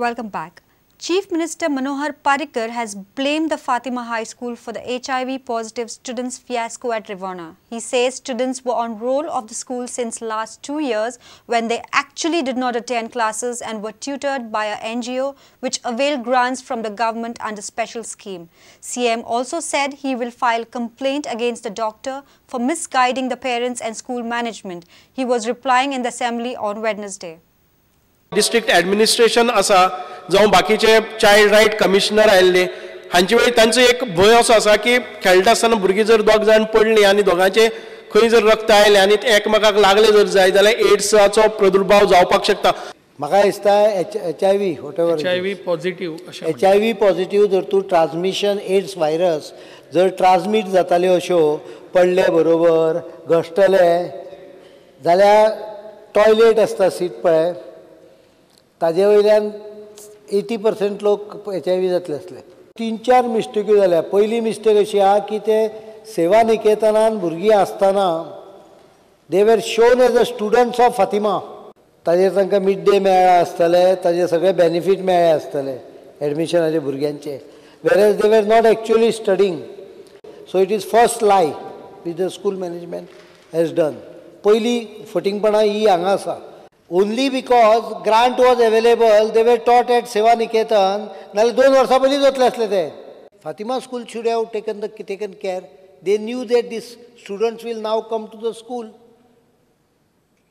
Welcome back. Chief Minister Manohar Parrikar has blamed the Fatima High School for the HIV positive students fiasco at Rivona. He says students were on roll of the school since last 2 years when they actually did not attend classes and were tutored by a NGO which availed grants from the government under special scheme. CM also said he will file complaint against the doctor for misguiding the parents and school management. He was replying in the assembly on Wednesday. District administration आसा जावं बाकीचे child right commissioner आयिल्ले हांचे वेळी तांचो एक भंय असो आसा की खेळटा आसतना भुरगीं जर दोग जाण पडलीं आनी दोगांचे खंय जर रक्त आयलें आनी ते एकमेकाक लागले जर जाय जाल्यार एड्साचो प्रादुर्भाव जावपाक शकता. म्हाका दिसता H I V whatever H I V positive, H I V positive जर तूं ट्रान्समिशन एड्स व्हायरस जर ट्रान्समीट जाताल्यो अश्यो पडले बरोबर घश्टले जाल्यार टॉयलेट आसता सीट पळय ताजे वयल्यान 80% लोक एच I V जातले आसले. 3-4 मिस्टेक्यो जाल्या. पयली मिस्टेक अशी आहा की ते सेवा निकेतनान भुरगीं आसतना they were shown as a students of Fatima. ताजेर तांकां मिड डे मेळ्ळा आसतले, ताजे सगळे बेनिफीट मेळ्ळे आसतले एडमिशनाचे भुरग्यांचे, whereas they were not actually studying. So it is first lie which the school management has done. पयली फटींगपणां ही हांगा आसा. Only because grant was available, they were taught at Seva Niketan. नाल्यार 2 वर्सां पयलीं जातले आसले ते. Fatima school should have taken care. They knew that these students will now come to the school.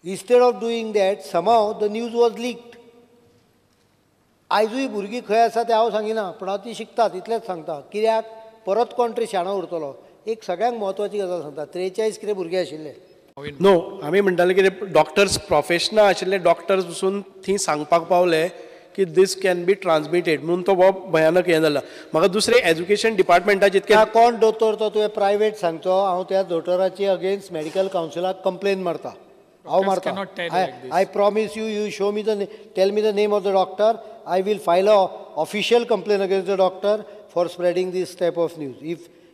Instead of doing that, somehow the news was leaked. आयजूय भुरगीं खंय आसा तें हांव सांगिना, पूण हांव ती शिकतात इतलेंच सांगता. कित्याक परत कोण तरी शाणो उरतलो. एक सगळ्यांक म्हत्वाची गजाल सांगता, 43 कितें भुरगे आशिल्ले. नो, आमी म्हणटाले की डॉक्टर्स प्रोफेशनल आशिल्ले डॉक्टर्स पसून थंय सांगपाक पावले की this can be transmitted म्हणून तो हो भयानक हें जाला. म्हाका दुसरें एज्युकेशन डिपार्टमेंटाचे इतकें कोण दोतोर तो तुवें प्रायवेट सांगचो, हांव त्या दोतोराची अगेन्स्ट मेडिकल कावन्सिलाक कंप्लेन मारता. हांव मारता. I promise you, you show me the, tell me the name of the doctor, I will file a official complain against the doctor for spreading this type of news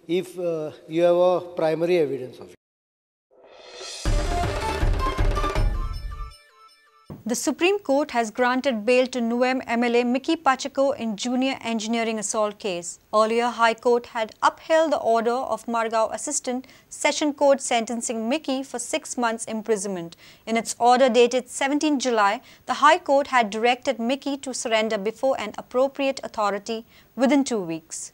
if you have a primary evidence of it. The Supreme Court has granted bail to Nuvem MLA Mickky Pacheco in junior engineering assault case. Earlier, High Court had upheld the order of Margao Assistant Session Court sentencing Mickky for 6 months imprisonment. In its order dated 17 July, the High Court had directed Mickky to surrender before an appropriate authority within 2 weeks.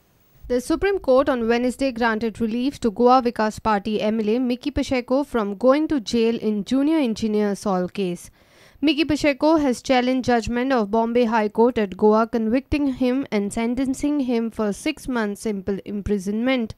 The Supreme Court on Wednesday granted relief to Goa Vikas Party MLA Mickky Pacheco from going to jail in junior engineer assault case. Mickky Pacheco has challenged judgment of Bombay High Court at Goa convicting him and sentencing him for 6 months simple imprisonment.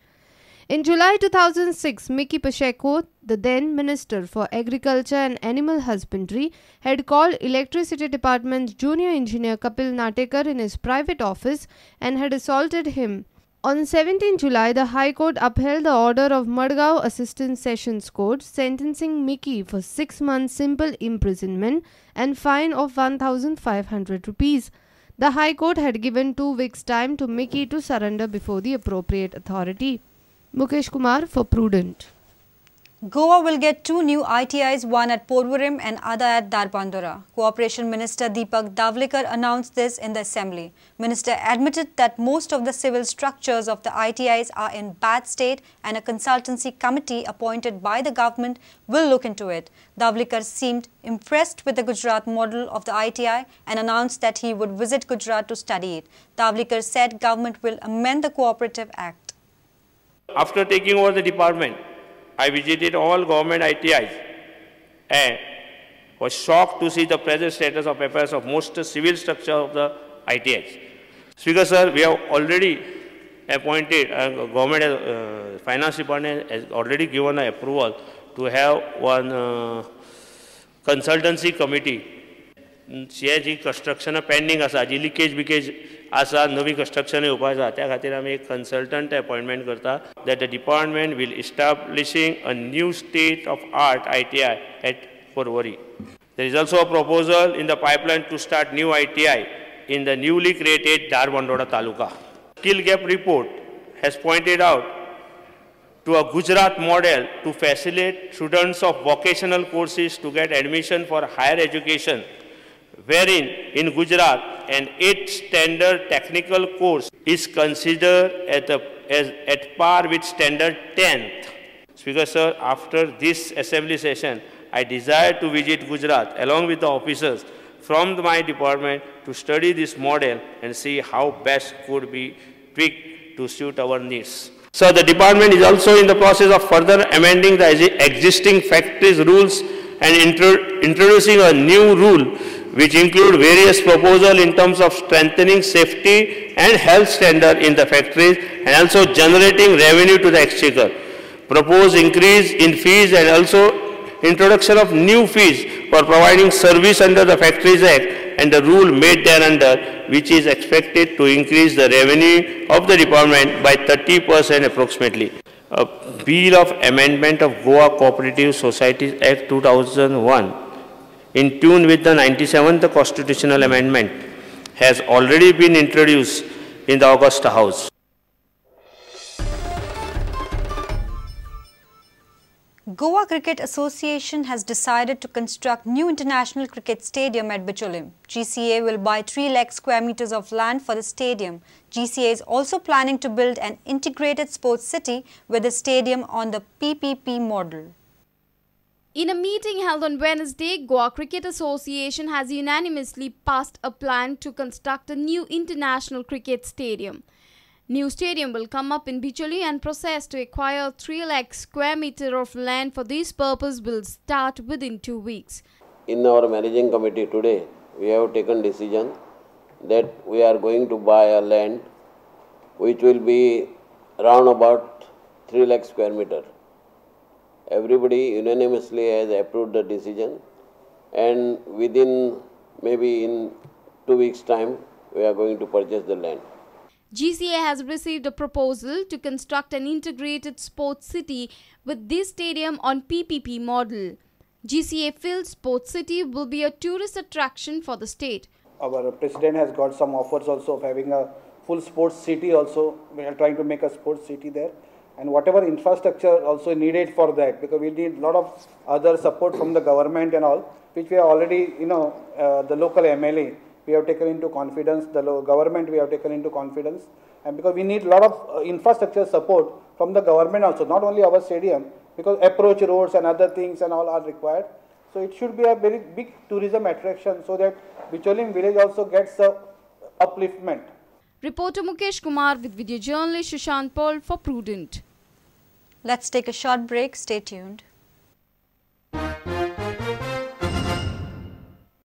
In July 2006, Mickky Pacheco, the then Minister for Agriculture and Animal Husbandry, had called Electricity Department's junior engineer Kapil Natekar in his private office and had assaulted him. On 17 July, the High Court upheld the order of Madgaon Assistant Sessions Court sentencing Mickky for 6 months simple imprisonment and fine of 1,500 rupees. The High Court had given 2 weeks' time to Mickky to surrender before the appropriate authority. Mukesh Kumar for Prudent. Goa will get 2 new ITIs, one at Porvorim and other at Dharbandora. Cooperation Minister Deepak Dhavlikar announced this in the assembly. Minister admitted that most of the civil structures of the ITIs are in bad state and a consultancy committee appointed by the government will look into it. Dhavlikar seemed impressed with the Gujarat model of the ITI and announced that he would visit Gujarat to study it. Dhavlikar said government will amend the Cooperative Act. After taking over the department, I visited all government ITIs and was shocked to see the present status of affairs of most civil structure of the ITIs. Speaker sir, we have already appointed, government finance department has already given an approval to have one consultancy committee. जी construction pending आसा, जी leakage because आसा, नवी construction येवपा आसा, त्या खातीर आमी एक कन्सल्टंट अपॉयंटमेंट करता that the department will establishing a new state of art ITI at Porvorim. There is also a proposal in the pipeline to start new ITI in the newly created Dharbandora taluka. Skill gap report has pointed out to a Gujarat model to facilitate students of vocational courses to get admission for higher education, wherein in Gujarat, and 8th standard technical course is considered at par with standard 10th. Speaker sir, after this assembly session, I desire to visit Gujarat along with the officers from my department to study this model and see how best could be tweaked to suit our needs. So the department is also in the process of further amending the existing factories rules and introducing a new rule which include various proposals in terms of strengthening safety and health standard in the factories and also generating revenue to the exchequer. Proposed increase in fees and also introduction of new fees for providing service under the Factories Act and the rule made thereunder, which is expected to increase the revenue of the department by 30% approximately. A Bill of Amendment of Goa Cooperative Societies Act 2001, in tune with the 97th Constitutional Amendment, has already been introduced in the August House. Goa Cricket Association has decided to construct new international cricket stadium at Bicholim. GCA will buy 3 lakh square meters of land for the stadium. GCA is also planning to build an integrated sports city with a stadium on the PPP model. In a meeting held on Wednesday, Goa Cricket Association has unanimously passed a plan to construct a new international cricket stadium. New stadium will come up in Bicholim and process to acquire 3 lakh square meter of land for this purpose will start within 2 weeks. In our managing committee today, we have taken decision that we are going to buy a land which will be round about 3 lakh square meter. Everybody unanimously has approved the decision, and within maybe in 2 weeks time we are going to purchase the land. GCA has received a proposal to construct an integrated sports city with this stadium on PPP model. GCA Field Sports City will be a tourist attraction for the state. Our president has got some offers also of having a full sports city also. We are trying to make a sports city there. And whatever infrastructure also needed for that, because we need a lot of other support from the government and all, which we are already, you know, the local MLA, we have taken into confidence, the government we have taken into confidence, and because we need a lot of infrastructure support from the government also, not only our stadium, because approach roads and other things and all are required. So it should be a very big tourism attraction so that Bicholim village also gets a upliftment. Reporter Mukesh Kumar with video journalist Sushant Paul for Prudent. Let's take a short break. Stay tuned.